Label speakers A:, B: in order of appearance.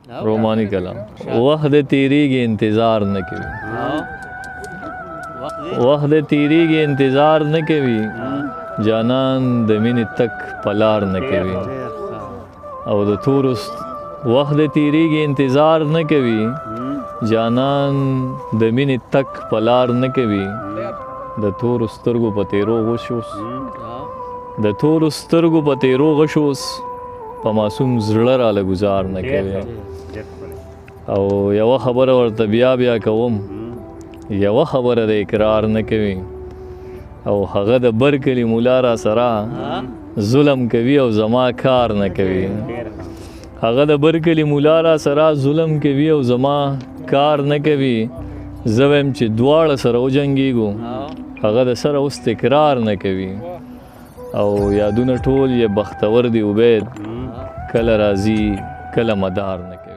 A: روماني کلام. وخت د تیریږي انتظار نه کوي، وخت د تیریږي انتظار نه کوي، جانان د مینې تک پلار نه کوي. او د تورو وخت د تیریږي انتظار نه کوي، جانان د مینې تک پلار نه کوي. د تورو سترګو په تیرو غشوس، د تورو سترګو په تیرو غشوس، په معصوم زړه راله ګزار نه کوي. او یوه خبره ورته بیا بیا کوم، یوه خبره د اقرار نه کوي، او هغه د بر کلي مولا را سره ظلم کوي او زما کار نه کوي. هغه د بر کلي مولا را سره ظلم کوي او زما کار نه کوي. زه وایم چې دواړه سره وجنګېږو، هغه د سره اوس تکرار نه کوي. او یادونه ټول یې بختور دي عبید، کله راځي کله مدار نه کوي.